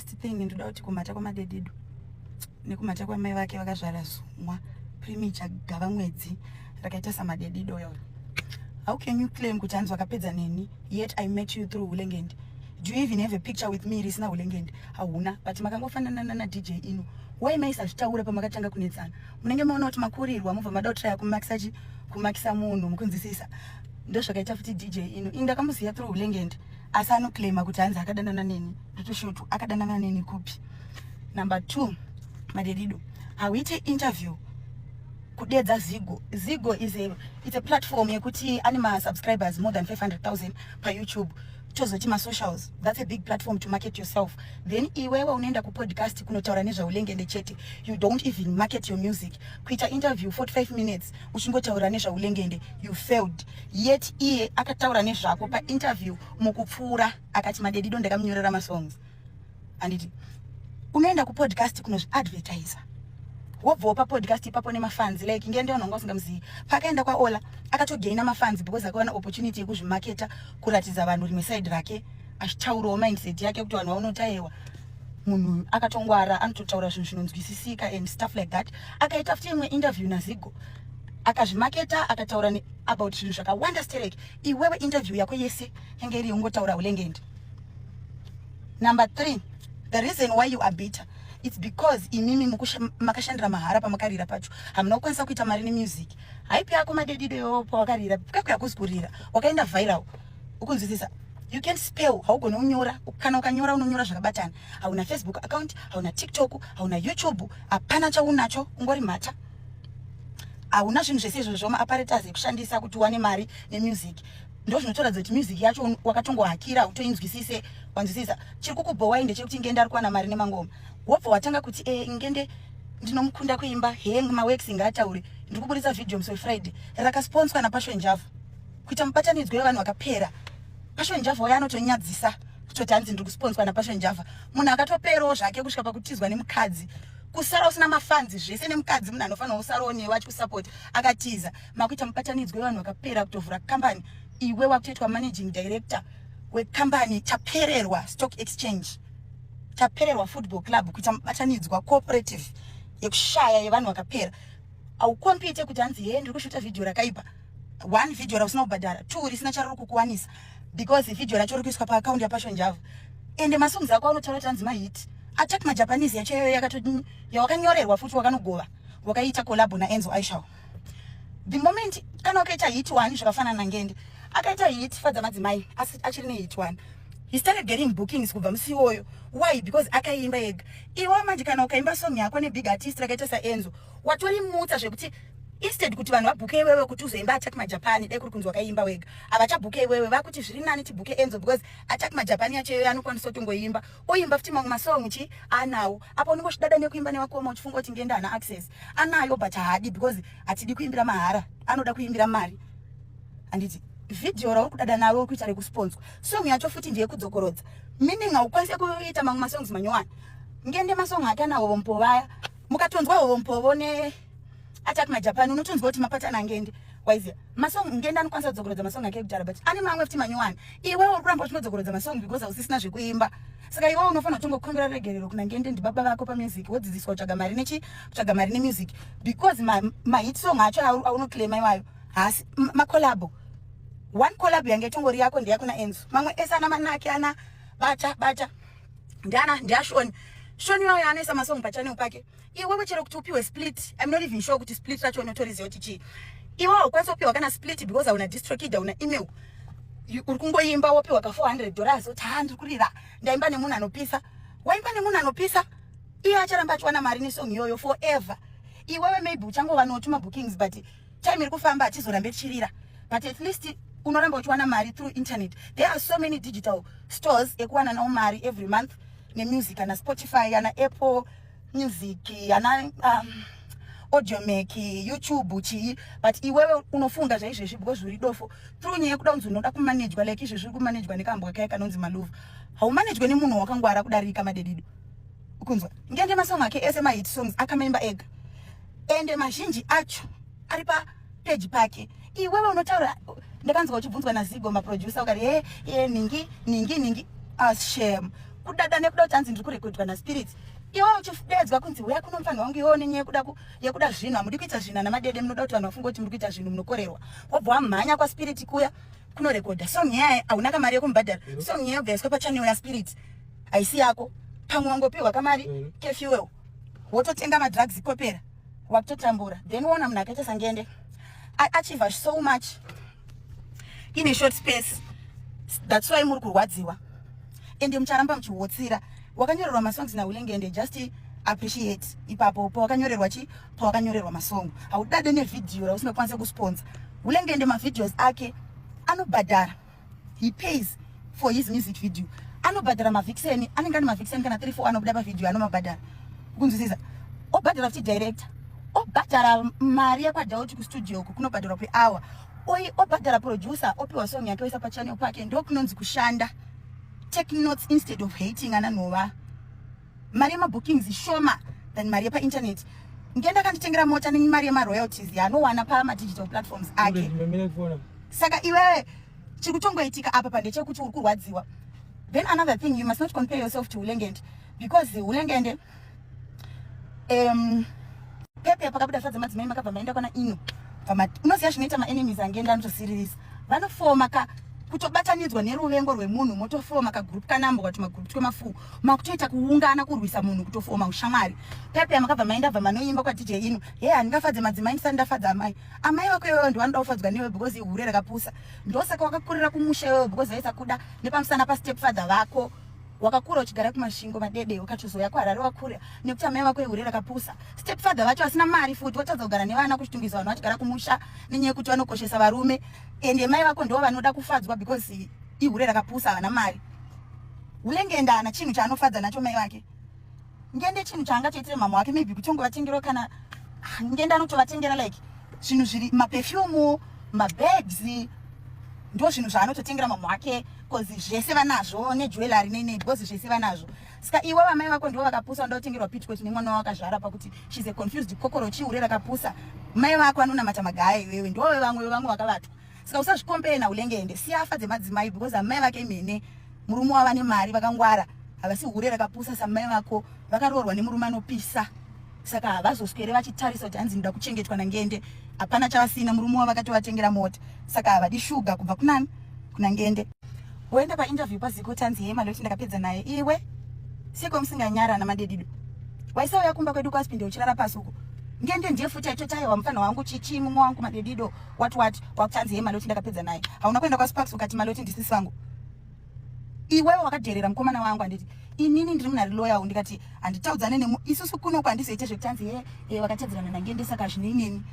First thing, ndoda kuti kumhata kwaMadedido nekumhata kwamai vake vakazvara zumwa primicha gava mwedzi rakaita saMadedido yoyo. How can you claim kuti hanzi wakapedza neni, yet I met you through Hulengende? Do you even have a picture with me risina Hulengende? Hauna. But makangofanana nana DJ Ino. Why maisazvitaura pamakatanga kunetsana? Munenge maona kuti makurirwa, mubva mada kutraya kumakisa chi kumakisa munhu. Mukunzwisisa? Ndozvakaita futi DJ Ino. Ini ndakamuziva through Hulengende, asi anoclaima kuti hanzi akadanana neni. Ndotoshotu, akadanana neni kupi? Number two, Madedido, hauite interview kudedza Zigo. Zigo is a, it's a platform yekuti ane masubscribers more than 500,000 paYouTube, tozoti masocials. That's a big platform to market yourself. Then iwewe unoenda kupodcast kunotaura nezvaUlengende chete. You don't even market your music. Kuita interview 45 minutes uchingotaura nezvaUlengende, you failed. Yet iye akataura nezvako painterview mukupfuura, akati Madedido ndakamunyorera masongs. Anditi unoenda kupodcast kunozviadvertisa, wobvawo papodcast ipapo nemafans like Ngende, vanhu vanga usingamuzivi. Pakaenda kwaOla akatogaina mafans because akawana opportunity yekuzvimaketa, kuratidza vanhu rimwe side rake, achitaurawo mindset yake kuti vanhu vaunotaiwa munhu akatongwara, anototaura zvinhu zvinonzwisisika and stuff like that. Akaita futi imwe interview naZigo, akazvimaketa, akataura about zvinhu zvakawanda sterek. Iwewe interview yako yese yange iri yongotaura Ulengende. Number three, the reason why you are bitter, it's because imimi makashandira mahara. Pamakarira pacho hamuna kukwanisa kuita mari nemusic. Haipi yako Madedido iwewo, pawakarira kakuya kuzi kurira wakaenda viral. Ukunzwisisa? You can spell, haugoni kunyora. Kana ukanyora unonyora zvakabatana. Hauna Facebook account, hauna TikTok, hauna YouTube, hapana chaunacho, ungori mhata. Hauna zvinhu zvese izvozvo, maapparatus ekushandisa kuti uwane mari nemusic. Ndo zvinotoratidza kuti music yacho wakatongohakira, utoinzwisise. Wanzwisisa? Chiri kukubhowai ndechekuti Ngende ari kuwana mari nemangoma, wobva watanga kuti Ngende ndinomukunda kuimba. He, maworks ngaataure. Ndiri kuburitsa vhidhiyo musi weFriday rakasponswa naPassion Java, kuita mubatanidzwa wevanhu vakapera. Passion Java uyo anotonyadzisa kutoti hanzi ndiri kusponswa naPassion Java. Munhu akatoperawo zvake kusvika pakutizwa nemukadzi, kusara usina mafanzi zvese nemukadzi. Munhu anofanira kusarawo newe achikusapota akatiza. Makuita mubatanidzwa wevanhu vakapera, kutovhura kambani, iwe wakutoitwa managing director wekambani. Tapererwa Stock Exchange, Tapererwa Football Club, kuita mubatanidzwa, cooperative yekushaya yevanhu vakapera. Haukompite kuti hanzi he, ndiri kushuta vhidhiyo rakaipa. One, vhidhiyo rausina kubhadhara. Two, risina chariri kukuwanisa because vhidhiyo racho riri kuiswa paakaunti yaPassion Java. Ende masongs ako anotaura kuti hanzi mahit, Attack Majapanese yacho iyoyo yakato yawakanyorerwa futi, wakanogova wakaita collabo naEnzo Ishall. The moment kana ukaita hit one, zvakafanana naNgende, akaita hit Fadza Madzimai, asi achiri nehit one, he started getting bookings kubva musi iwoyo. Why? Because akaimba ega. Iwe manje kana ukaimba song yako nebig artist rakaita saEnzo, watorimutsa zvekuti instead kuti vanhu vabhuke iwewe kuti uzoimba Attack Majapani, dai kuri kunzi wakaimba wega, havachabhuke iwewe. Vakuti zviri nani tibhuke Enzo because Attack Majapani yacho iyoyo anokwanisa kutongoimba, oimba futi mamwe masong chi anawo. Apa unenge uchidada nekuimba nevakoma, uchifunga kuti Ngende hana access. Anayo, but haadi because hatidi kuimbira mahara, anoda kuimbira mari. Handiti vhidhiyo rauri kudada naro uri kuita rekusponswa? Song yacho futi ndeyekudzokorodza, meaning haukwanisi kuita mamwe masongs manyowani. Ngende masong ake ana Hovompo vaya, mukatonzwa Hovompovo ne Attack Majapan, unotonzwa kuti mapatana aNgende. Waiziya masong, Ngende anokwanisa kudzokorodza masong ake ekudhara, but ane mamwe futi manyowani. Iwewe uri kuramba uchinodzokorodza masong because hausisina zvekuimba. Saka iwewe unofanira kutongokumbira regerero kuna Ngende, ndibaba vako pamusic. Wodzidziswa kutsvaga mari nechi kutsvaga mari nemusic because mahit song acho aunoclaima iwayo haasi macollabo. One collab yange itongori yako ndeyako naEnzo. Mamwe ese ana Manake, ana Bata Bata, ndiana ndiaShoni. Shoni iwayo anoisa masong pachannel pake. Iwewe chero kuti upiwe split, I'm not even sure kuti split racho unotoriziva kuti chii. Iwe haukwanisi kupiwa kana split because hauna DistroKid, hauna email. Uri kungoimba, wopiwa ka $400, oti ha, ndiri kurira, ndaimba nemunhu anopisa. Waimba nemunhu anopisa, iye acharamba achiwana mari nesong iyoyo forever. Iwewe maybe uchangova notuma bookings, but time iri kufamba hatizorambe tichirira, but at least unoramba uchiwana mari through internet. There are so many digital stores ekuwana nawo mari every month nemusic, ana Spotify, ana Apple Music, ana Audiomack, YouTube, chii. But iwewe unofunga zvaizvezvi because uri dofo through nyaya yekuda kunzi unoda kumanejwa like izvezvi uri kumanejwa nekambwa kaya kanonzi Maluva. Haumanejwe nemunhu wakangwara kudarika Madedido. Ukunzwa? Ngende masong ake ese mahit songs akamaimba ega, ende mazhinji acho ari papeji pake. Iwewe unotaura, ndakanzwa uchibvunzwa naZigo maproducer, ukati he, ye, ningi ningi ningi. Ashem. Kudada nekuda kuti hanzi ndiri kurekodwa naspirit. Iwe uchidedzwa kunzi huya kuno mufanhu wangu, iwe une nyaya yekuda zvinhu, hamudi kuita zvinhu ana madede, munoda kuti vanhu vafunge kuti muri kuita zvinhu, munokorerwa. Wobva wamhanya kwaspirit kuya kunorekodha song yaye, hauna kamari yekumubhadhara. Song yaye yobva yaiswa pachannel yaspirit, haisi yako. Pamwe wangopiwa kamari kefuel, wototenga madrugs kopera, wakutotambura. Then woona munhu akaita sangende achieve so much in a short space. That's why muri kurwadziwa ende mucharamba muchihotsira. Wakanyorerwa masongs naUlengende, just appreciate ipapo pawakanyorerwa chi pawakanyorerwa masong. Haudade nevhidhiyo rausingakwanisa kusponsor. Ulengende mavideos ake anobhadhara. He pays for his music video. Anobhadhara mavixen, anenge ane mavixen kana 3 4 anobuda pavhidhiyo, anomabhadhara. Kunzwisisa? Obhadhara futi director, obhadhara mari yekwadhauti kustudio uku kunobhadharwa pehour, obhadhara producer, opiwa song yake, oisa pachannel pake. Ndo kunonzi kushanda. Take notes instead of hating. Ananhova mari yemabookings shoma than mari yepainternet. Ngenda akanditengera mota nemari yemaroyalties yaanowana pamadigital platforms ake. Saka iwewe chiri kutongoitika apa pandechekuti uri kurwadziwa. Then another thing, you must not compare yourself to Ulengende, because Ulengende, pepe pakabuda Fadza Madzimai, makabva maenda kwana ino. Unoziva zvinoita maenemies angenda, anotosiririsa. Vanofoma ka kutobatanidzwa neruvengo rwemunhu, motofoma kagroup kanambwa, tumagroup twemafuu, makutoita kuungana kurwisa munhu, kutofoma ushamwari. Pepe makabva maenda, bva manoimba kwaDJ ino. He, handingafadze madzimai ndisati ndafadza amai. Amai vako iwewe ndovanoda kufadzwa newe because ihure rakapusa. Ndosaka wakakurira kumusha iwewe, because vaisakuda nepamusana pastepfather vako. Wakakura uchigara kuMasvingo, madede, ukatozoya kuHarare wakura nekuti amai vako ihure rakapusa. Stepfather vacho vasina mari futi, watadza kugara nevana kuchitungisa, vanhu vachigara kumusha nenyaya yekuti vanokoshesa varume. Ende mai vako ndo vanoda kufadzwa because ihure rakapusa, havana mari. Ulengenda haana chinhu chaanofadza nacho mai vake. Ngende chinhu chaangatoitire mama wake maybe kutongovatengerawo kana, ah, ngende anotovatengera like zvinhu zviri maperfume, mabags, ndo zvinhu zvaanototengera mama wake, 'cause zvese vanazvo, nejewellery nei, because zvese vanazvo. Saka iwe vamai vako ndo vakapusa, vanoda kutengerwa petticoat nemwana wawakazvara pakuti she's a confused cockroach. Hure rakapusa. Mai vako anonamata magaya, iwewe ndove vamwe vamwe vakavatwa. Saka usazvicompare naUlengende. Siya afadze madzimai because amai vake mhene, murume wava nemari, vakangwara, havasi hure rakapusa samai vako. Vakaroorwa nemurume anopisa, saka havazoswere vachitarisa kuti hanzi ndoda kuchengetwa nangende. Hapana chavasina, murume wavo vakatovatengera mota, saka havadi shuga kubva kunani? Kuna Ngende. Woenda painterview paziko, tanzi he, Maloti ndakapedza naye. Iwe seko musinganyara namadedido, waisauya kumba kwedu kwasipinde uchirara pasi uko. Ngende ndiye futi aitoti aiwa, mufana wangu chichi, mumwe wangu madedido, what what. Wakutanzi he, Maloti ndakapedza naye. Hauna kuenda kwaSparks ukati Maloti ndisisi vangu? Iwewe wakadherera mukomana wangu, handiti? Inini ndiri munhu ari loyal, ndikati handitaudzane nemu isusu kuno kwandizoite zvekutanzi he he, wakatedzerana nangende, saka zvineineni.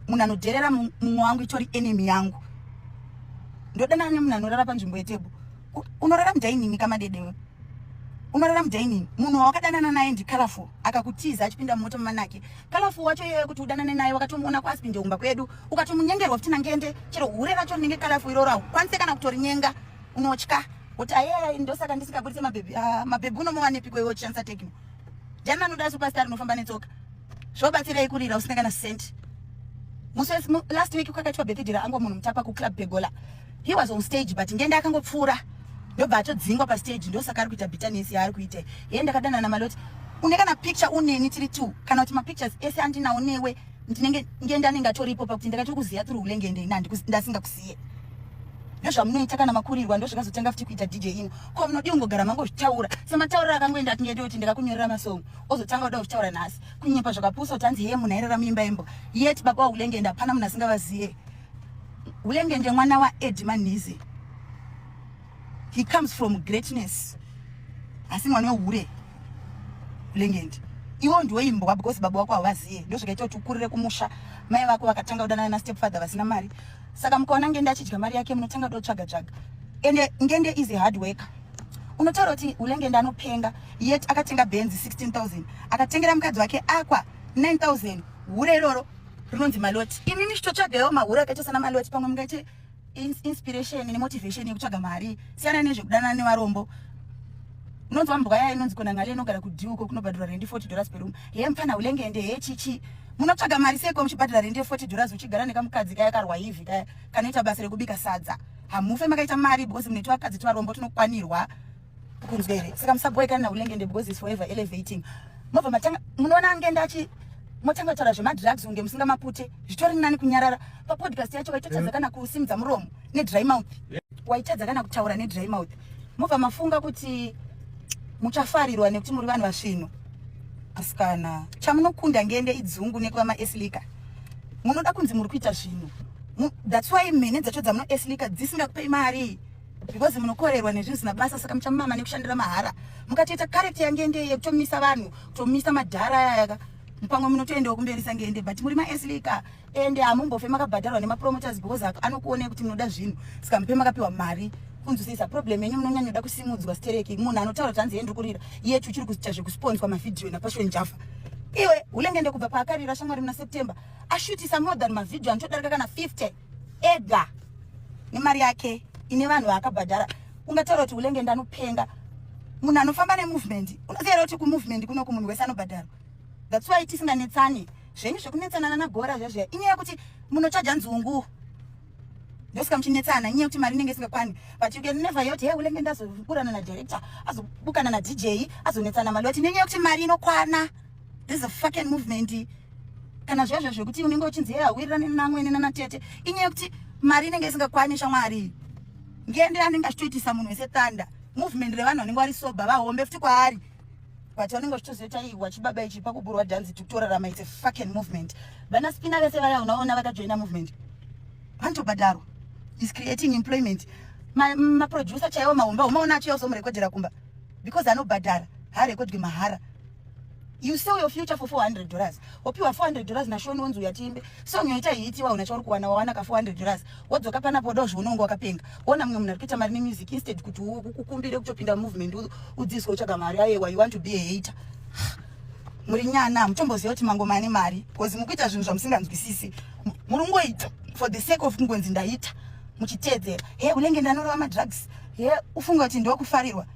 Munhu anodherera mumwe wangu itori enemy yangu. Ndodanana nemunhu anorara panzvimbo yetable? Unorara mudining kamadedewe, unorara mudining. Munhu wawakadanana naye ndiColorful, akakutiza achipinda mumota mumanake. Colorful wacho iyoyo kuti udanane naye, wakatomuona kwasipinde kumba kwedu, ukatomunyengerwa futi nangende. Chero hure racho rinenge Colorful iroro haukwanise kana kutorinyenga, unotya kuti ayaya. Ndosaka ndisingabudise mabhebhi. Ah, mabhebhi unomuwanepiko iwe uchishandisa Tecno? Jani anoda superstar rinofamba netsoka. Zvobatsirei kurira usina kana cent? Musi last week kwakaitwa birthday raangu munhu mutapa kuClub Pegola. He was on stage, but ngende akangopfuura, ndobva atodzingwa pastage. Ndosaka ari kuita bitterness yaari kuita. Ye, ndakadanana Maloti, une kana picture uneni tiri two, kana kuti mapictures ese andinawo newe ndinenge ngende anenge atoripo, pakuti ndakatiri kuziya through Ulengende. Ina ndasingakusiye. Ndozvamunoita kana makurirwa. Ndozvakazotanga futi kuita DJ ino. Ko munodi kungogara mangozvitaura sematauriro akangoenda atingende kuti ndakakunyorera masong, ozotanga kuda kuzvitaura nhasi, kunyepa zvakapusa kuti hanzi heye, munhu airara muimba imbo. Yet baba waUlengende hapana munhu asingavaziye. Ulengende mwana waEd Manhize. He comes from greatness, asi mwana wehure Ulengende. Iwo ndiwe imbwa because baba wako havaziye. Ndozvakaita kuti ukurire kumusha. Mai vako vakatanga kudanana nastepfather vasina mari. Saka mukaona Ngende achidya mari yake, munotanga kuda kutsvaga tsvaga. Ende Ngende is a hard worker. Unotaura kuti Ulengende anopenga, yet akatenga Benz 16,000, akatengera mukadzi wake Aqua 9000. Hure iroro rinonzi Maloti. Imimi chitotsvagaiwo mahure akaita sana Maloti, pamwe mungaite inspiration nemotivation yekutsvaga mari. Siyana nezvekudanana nevarombo. Unonzwa mbwa yaya inonzi Konangale inogara kudiuko kunobhadhura rendi $40 per room. He, mufana Ulengende, he, chichi. Munotsvaga mari seiko muchibhadhara rendi ye$40, uchigara nekamukadzi kaya karwa hivhi kaya kanoita basa rekubika sadza? Hamufe makaita mari because mune twakadzi twarombo tunokwanirwa. Kunzwa here? Saka musaboekana naUlengende because is forever elevating. Mobva matanga munoona ngenda achi motanga kutaura zvemadrugs kunge musingamapute. Zvitori nani kunyarara. Papodcast yacho waitotadza kana kusimudza muromo nedry mouth. Waitadza kana kutaura nedry mouth. Mobva mafunga kuti muchafarirwa nekuti muri vanhu vasvino. Asikana, chamunokunda ngende idzungu nekuva maeslika. Munoda kunzi muri kuita zvinhu. That's why mhene dzacho dzamunoeslika dzisingakupei mari. Because munokorerwa nezvinhu zvisina basa, saka muchamama nekushandira mahara. Mukatoita character yangende yekutomisa vanhu, kutomisa madhara aya, pamwe munotoendawo kumberi sangende, but muri maeslika ende hamumbofe makabhadharwa nemapromoters because anokuonai kuti munoda zvinhu, saka mupe makapiwa mari. Kunzwisisa problem yenyu, munonyanyoda kusimudzwa stereki. Munhu anotaura kuti hanzi yendiri kurira yetu uchiri kuita zvekusponswa mavhidhiyo naPassion Java. Iwe Ulengende, kubva paakarira shamwari muna September, ashutisa more than mavhidhiyo anotodarika kana 50 ega nemari yake ine vanhu vaakabhadhara. Ungataura kuti Ulengende anopenga? Munhu anofamba nemovement, unoziva here kuti kumovement kunoku munhu wese anobhadharwa? That's why tisinganetsani. Zvenyu zvekunetsanana nagora zvezviya inyaya yekuti munochaja nzungu, ndosika muchinetsana. Inyaya yekuti mari inenge isingakwani, but you can never yoti, "Hey, Ulenge ndazoburana nadirector, azobukana naDJ, azonetsana maloti," nenyaya yekuti mari inokwana. This is a fucking movement. Kana zvezvo zvekuti unenge uchinzi, "Hey, awirirane namwene nanatete," inyaya yekuti mari inenge isingakwani. Shamwari, ngende anenge achitoitisa munhu wese tanda movement revanhu vanenge vari sober, vahombe futi kwaari, but vanenge vachitozoita iwa chibaba ichi pakuburwa dhanzi tikutorarama. It's a fucking movement. Vana spina vese vaya unaona vakajoina movement vanotobhadharwa. Is creating employment. Maproducer chaiwo mahombe umaona achiya uzomurekodhera kumba because anobhadhara, haarekodwi mahara. You sell your future for $400, wopiwa $400 nashoni, wonzi uyatiimbe song yoita hit, wauna chauri kuwana, wawana ka $400, wodzoka panapo woda zvaunonge wakapenga. Wona mumwe munhu ari kuita mari nemusic, instead kuti ukukumbire kutopinda movement udzidziswe kutsvaga mari, ayewa, you want to be a hater. Muri nyana, mutomboziva kuti mangoma ane mari because mukuita zvinhu zvamusinganzwisisi. Muri kungoita for the sake of kungonzi ndaita, muchiteedzera, "He, Ulenge ndanorova madrugs." He, ufunga kuti ndokufarirwa?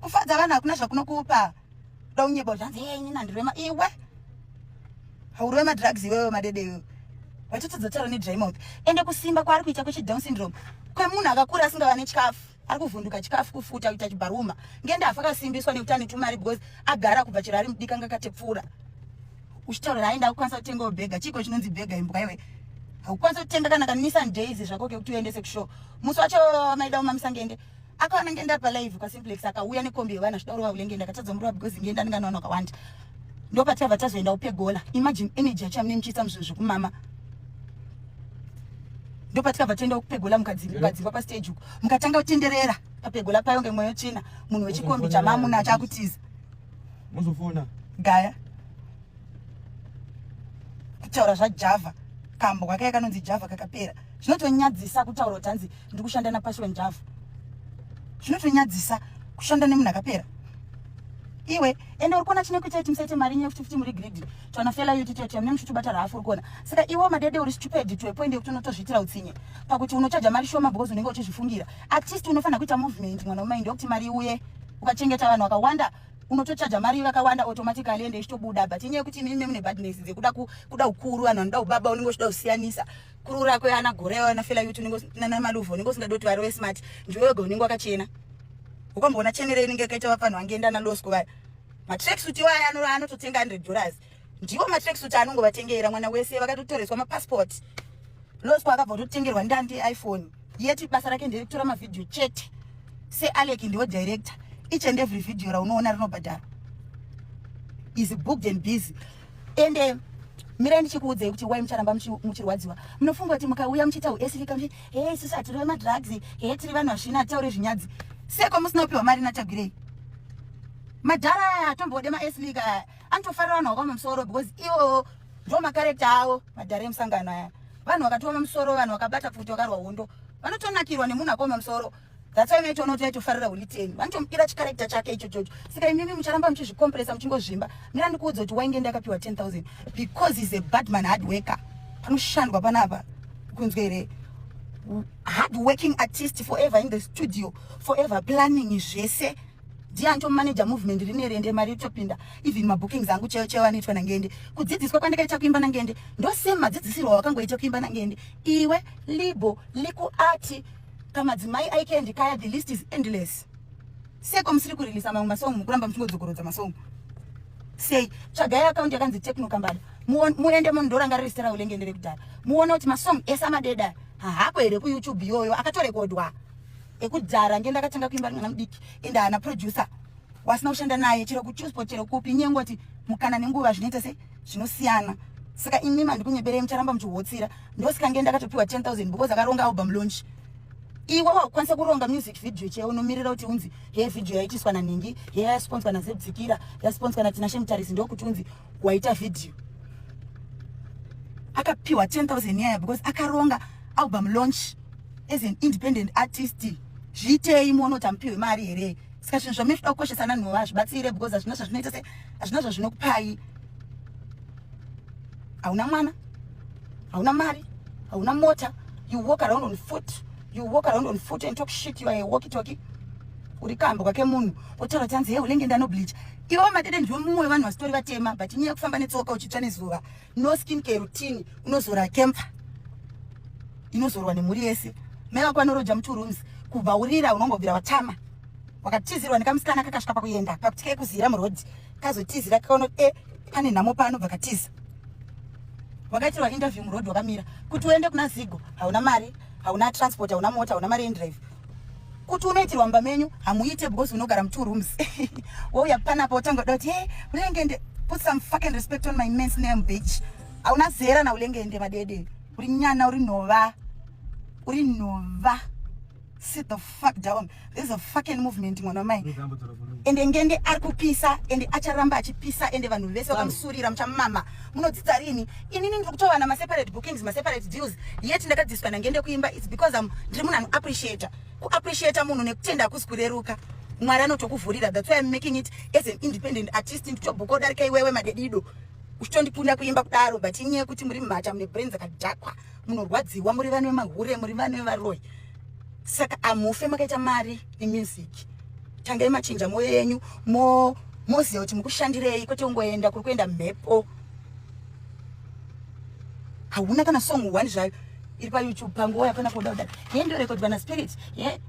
Kufadza vanhu hakuna zvakunokupa. Da unyeba kuti hanzi, "He, inini handirema." Iwe haurove madrugs iwewe, madede iwewe waitotadza kutaura nedry mouth. Ende kusimba kwaari kuita kwechidown syndrome kwemunhu akakura asingava nechikafu, ari kuvhunduka chikafu, kufuta kuita chibharuma. Ngende hafa akasimbiswa nekuti ane tumari because agara kubva chero ari mudiki anga akatepfura. Uchitaura aenda kukwanisa kutengawo bhega, chiko chinonzi bhega, imbwa iwe? Haukwanisa kutenga kana kaNissan Days zvako kekuti uendese kushow. Musi wacho maida kumamisa ngende, akaona ngende ari palive kwasimplex, akauya nekombi yevanhu achida kurova Ulengende, akatadza murova because ngende anenge anowana wakawanda. Ndopatabva tazoenda upegola. Imagine energy yacho yamunenge muchiisa muzvinhu zvekumama. Ndopatikabva toenda kupegola, mukadzingwa pastage uko, mukatanga kutenderera papegola payo ngemwoyo tsvina. Munhu wechikombi chamamuna achakutiza. Muzofona. Gaya kutaura zvaJava, kambo kakaya kanonzi Java kakapera. Zvinotonyadzisa kutaura kuti hanzi ndiri kushanda naPassion Java. Zvinotonyadzisa kushanda nemunhu akapera iwe. Ende uri kuona chine kuita kuti musaite mari nyaya kuti futi muri greedy. Tona fela yuti tete mune muchitobata rafu. Uri kuona saka iwe madede uri stupid to a point yekuti unotozviitira utsinye pakuti unochaja mari shoma because unenge uchizvifungira. Artist unofanira kuita movement, mwana wamai, ndokuti mari iuye. Ukachengeta vanhu vakawanda, unotochaja mari vakawanda automatically, ende ichitobuda. But inyaya yekuti imimi mune badness dzekuda kuda ukuru, vanhu vanoda ubaba, unenge uchida kusiyanisa kuru rako ana gore ana fela yuti, unenge nana maluvho, unenge usingadi kuti varove smart. Ndiwe wega unenge wakachena. Ukamboona chenere inenge yakaita vafanhu vangeenda nalosco vaya matracksuit iwaya anototenga $100, ndiwo matracksuit anongovatengera mwana wese. Vakatotoreswa mapassport. Losco akabva kutotengerwa ndandi iPhone, yeti basa rake nderekutora mavhidhiyo chete. Sealec ndiwo director. Each and every video raunoona rinobhadharwa. Is booked and busy. Ende mirai ndichikuudzai kuti wai mucharamba muchirwadziwa. Munofunga kuti mukauya muchiita uesilika muchi, "He, isusu hatirove madrugs, he, tiri vanhu vasvina, hatitaure zvinyadzi," seko musina kupiwa mari natagwirei? Madhara aya atombode maesilika aya, anotofarira vanhu vakaoma musoro because ivo ndo macharacter avo. Madhara emusangano aya, vanhu vakatooma musoro, vanhu vakabata pfuti, vakarwa hondo, vanotonakirwa nemunhu akaoma musoro. That's why maitoona kuti vaitofarira Holy Ten, vanotomudira chicharacter chake ichochocho. Saka imimi mucharamba muchizvikompresa, muchingozvimba. Mira ndikuudza kuti wainge ndakapiwa 10,000 because is a badman hard worker. Panoshandwa panapa, kunzwa here? Hard working artist, forever in the studio, forever planning zvese. Ndiye anotomanaja movement rine rende, mari itopinda. Even mabookings angu chaiwo chaiwo anoitwa nangende. Kudzidziswa kwandikaita kuimba nangende ndosame madzidzisirwo wakangoita kuimba nangende iwe. Libo likuati kamadzimai aikendi kaya, the list is endless. Seko musiri kurilisa mamwe masong, mukuramba muchingodzokorodza masong sei? Tsvagai akaunti yakanzi Techno Kambada, muende mundorangarira zita raUlengende rekudhara, muone kuti masong ese amadeda hahako here kuYouTube iyoyo akatorekodwa ekudhara. Ngende akatanga kuimba mwana mudiki, ende haana producer wasina kushanda naye, chero kuchusport, chero kupi. Nyengoti mukana nenguva zvinoita sei, zvinosiyana. Saka imi mandikunyeberei, mucharamba muchihotsira. Ndosika ngende akatopiwa 10,000 because akaronga album launch. Iwe wakukwanisa kuronga music video chaiwo, unomirira kuti unzi he video yaitiswa nanhingi, he yasponswa naZebdzikira, yasponswa naTinashe Mutarisi, ndokuti unzi waita video. Akapiwa 10,000 yaya because akaronga album launch as an independent artist. Zviitei muone kuti amupiwe mari here. Saka zvinhu zvamunoda kukoshesana nhova hazvibatsire because hazvina zvazvinoita se hazvina zvazvinokupai. Hauna mwana, hauna mari, hauna mota. You walk around on foot, you walk around on foot and talk shit. You are a walkie talkie, uri kambo kwake munhu otaura kuti hanzi he Ulenge ndanobleach. Ivo madede ndiwo mumwe wevanhu vasitori vatema, but inyaya yekufamba netsoka uchitsva nezuva, no skin care routine, unozora kemfa inozorwa nemhuri yese. Mai vako vanoroja mutwo rooms, kubva urira unongobvira watama. Wakatizirwa nekamusikana kakasvika pakuenda pakuti kekuzira murodhi, kazotizira kakaona kuti e pane nhamo pano, bva katiza. Wakaitirwa interview murodhi wakamira kuti uende kuna Zigo. Hauna mari, hauna transport, hauna mota, hauna mari yendrive kuti unoitirwa mumba menyu. Hamuite because unogara mutwo rooms. Wouya panapa wotanga kuda kuti hey Ulengende. Put some fucking respect on my man's name, bitch. Hauna zera naUlengende, madede. Uri nyana, uri nhova, uri nhova. Sit the fuck down. There's a fucking movement, mwana wamai. Ende Ngende ari kupisa, ende acharamba achipisa, ende vanhu vese vakamusurira muchamama. Munodzidza rini? Inini ndiri kutovana maseparate bookings, maseparate deals, yet ndakadzidziswa naNgende kuimba. It's because am ndiri munhu anoappreciata. Kuappreciata munhu nekutenda hakusi kureruka. Mwari anotokuvhurira. That's why I'm making it as an independent artist. Nditobhuka udarika iwewe, madedido, uchitondikunda kuimba kudaro, but inyaya yekuti muri mhata, mune brain dzakadhakwa, munorwadziwa, muri vana vemahure, muri vana vevaroyi. Saka amufe makaita mari nemusic. Tangai machinja mwoyo yenyu, moziva kuti mukushandirei, kwete ungoenda kuri kuenda mhepo. Hauna kana song one zvayo iri paYouTube panguva yapana kuda kudai. Ye ndorekodwa naSpirit ye.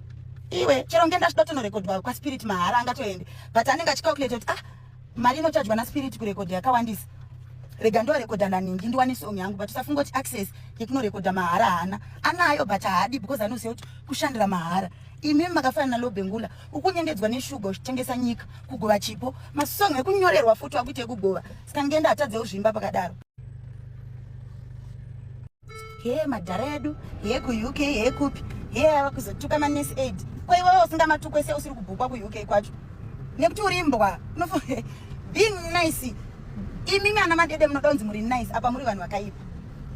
Iwe chero ngenda achida kutonorekodwa kwaSpirit mahara, angatoende, but anenge achicalculate kuti ah, mari inochajwa naSpirit kurekodha yakawandisa, rega ndorekodha naningi ndiwane song yangu. But usafunga kuti access yekunorekodha mahara haana. Anayo, but haadi because anoziva kuti kushandira mahara. Imi makafanana naLobengula, ukunyengedzwa neshuga uchitengesa nyika, kugova chipo, masong ekunyorerwa futi wakuita ekugova. Saka ngenda atadze kuzvimba pakadaro. He madhara edu, he kuUK, he kupi, he ava kuzotuka manurse aid. Ko iwewe usingamatukwe se usiri kubhukwa kuUK kwacho nekuti uri imbwa? Being nice, imi ana madede munoda kunzi muri nice, apa muri vanhu vakaipa.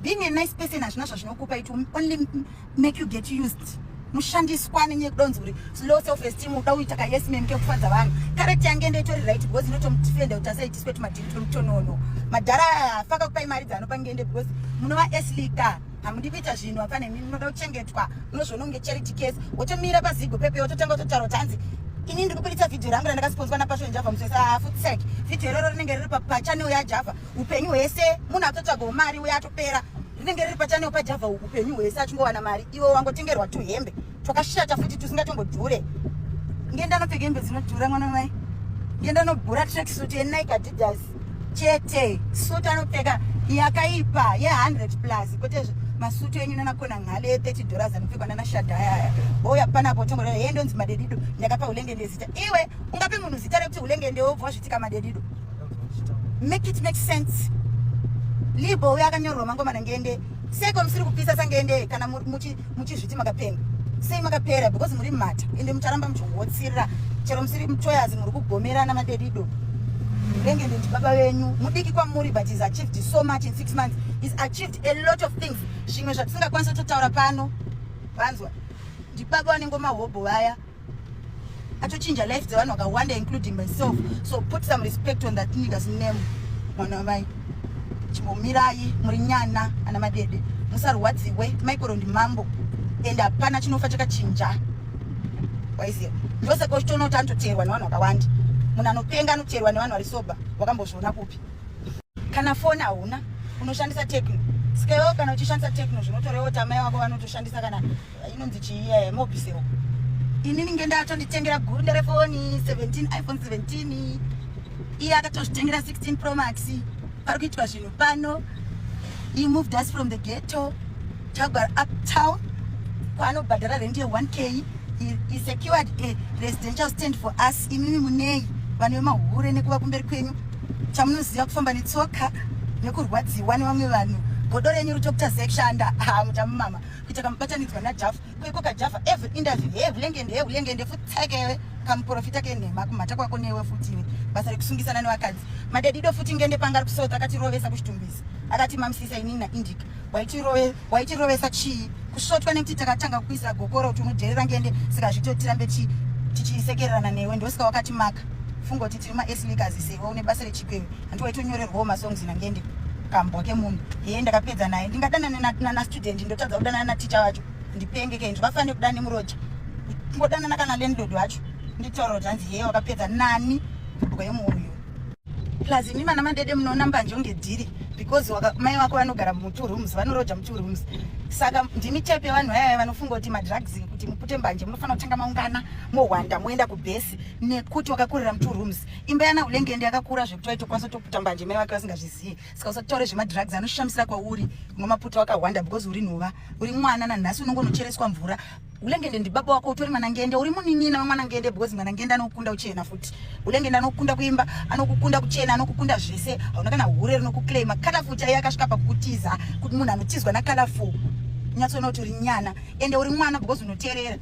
Being a nice person hazvina zvazvinokupa. It will only make you get used, mushandiswa nenyaya yekuda kunzi uri low self esteem, uda kuita ka yes man kekufadza vanhu. Character yange ndoitori right because inotomudefenda kuti asaitiswe tumadhiri twemutonono. Madhara aya afaka kupai mari dzaanopa Ngende because munova eslika, hamudi kuita zvinhu apane mimi, munoda kuchengetwa. Unozviona kunge charity case. Wotomira paZigo pepe, wototanga kutotaura kuti hanzi ini ndiri kubuditsa vhidhiyo rangu randakasponzwa naPassion Java musesa futsek. Vhidhiyo iroro rinenge riri pachannel yaJava upenyu hwese. Munhu atotsvagawo mari uye atopera, rinenge riri pachannel paJava upenyu hwese achingowana mari. Iwe wangotengerwa tuhembe twakashata futi tusingatombodhure. Ngenda anopfeka hembe dzinodhura, mwana mai. Ngenda anobhura tracksuit yeNike, Adidas chete. Suit anopfeka yakaipa ye100 plus, kwete masutu enyu nanakona nhale ye$30 anopfekwa nanashadhaya aya. Ouya panapo tongoreva he ndonzi madedido, ndakapa Ulengende zita. Iwe ungape munhu zita rekuti Ulengende wobva wazvitika madedido? Make it make sense. Libo uyo akanyorerwa mangoma naNgende. Seko musiri kupisa saNgende kana muchizviti makapenga? Sei makapera? Because muri mhata, ende mucharamba muchihotsirira chero musiri mutoyazi. Muri kugomerana, madedido. Ulengende ndi baba venyu, mudiki kwamuri, but he's achieved so much in 6 months. He's achieved a lot of things, zvimwe zvatisingakwanisi kutotaura pano. Vanzwa, ndibaba vanenge mahobho vaya, atochinja life dzevanhu vakawanda, including myself. So put some respect on that nigger's name, mwana wamai. Chimbomirai, muri nyana, ana madede, musarwadziwe. Michael ndimambo, and hapana chinofa chakachinja. Waiziva, ndosaka uchitoona kuti anototeerwa nevanhu vakawanda. Munhu anopenga anoteerwa nevanhu vari sober. Wakambozviona kupi? Kana foni hauna, unoshandisa Tecno. Saka iwewe kana uchishandisa Tecno, zvinotorewa kuti amai vako vanotoshandisa kana inonzi chii, Mobicel. Inini ngenda atonditengera gurunda refoni 17, iPhone 17. Iye akatozvitengera 16 Pro Max. Pari kuitwa zvinhu pano. He moved us from the ghetto tagara uptown kwaanobhadhara rent ye1K. He secured a residential stand for us. Imimi munei vanhu vemahure nekuva kumberi kwenyu? Chamunoziva kufamba netsoka nekurwadziwa nevamwe vanhu. Godo renyu ritokuta sekushanda. Ha, muchamumama kuita kamubatanidzwa naJafa kuiko kaJafa. Every interview, he hulengende, he hulengende, futsekewe kamuprofita kenhema kumhata kwako newe futiwe. Basa rekusungisana nevakadzi madedido futi. Ngende panga ari kusota akatirovesa kuchitumbisa, akati mamisisa inini naIndika. Waitirovesa chii? Kusvotwa nekuti takatanga kuisa gokoro kuti unodherera ngende, saka zvitotirambe tichisekererana newe. Ndosaka wakati maka funga kuti tiri maeslikas sewe une basa rechikwewe. Handi waitonyorerwawo masongs nangende, kambwa kemunhu. Ye, ndakapedza naye. Ndingadanane nastudent, ndotadza kudanana naticha wacho? Ndipenge ke? Ndingafanire kudana nemuroja, kungodanana kana landlord wacho? Nditaura kuti hanzi ye wakapedza nani, mbwa yemunhu. Plus imi vana madede munoona mbanje unge dhiri because mai vako vanogara mutwo rooms, vanoroja mutwo rooms. Saka ndimi type yevanhu vayaya vanofunga kuti madrugs, kuti mupute mbanje munofanira kutanga maungana, mohwanda, moenda kubhesi, nekuti wakakurira mutwo rooms. Imba yana ulengende yakakura zvekuti waitokwanisa kutoputa mbanje mai vake vasingazvizivi. Saka usataure zvemadrugs anoshamisira kwauri. Unomaputa wakahwanda because uri nhova, uri mwana. Nanhasi unongonochereswa mvura. Ulengende ndibaba wako, utori mwana ngende, uri munin'ina wemwana ngende, because mwana ngende anokukunda uchena futi. Ulengende anokukunda kuimba, anokukunda kuchena, anokukunda zvese. Hauna kana hure rinokuclaima. Colorful chaiye akasvika pakukutiza, kuti munhu anotizwa nacolorful, unyatsoona kuti uri nyana. Ende uri mwana because unoteerera.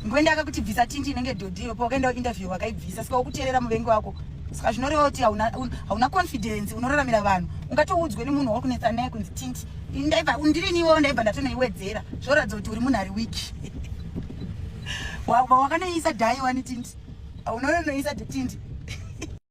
Ngwende akakuti bvisa tindi inenge dhodhiyo pawakaenda interview, wakaibvisa. Saka ukuteerera muvengi wako. Saka zvinoreva kuti hauna confidence, unoraramira vanhu. Ungatoudzwe nemunhu wauri kunetsa naye kunzi tindi ndaibva ndiriniwo, ndaibva ndatonoiwedzera. Zvoratidza kuti uri munhu ari weak. Wakanoisa dhai wani tindi, unonoisa tindi.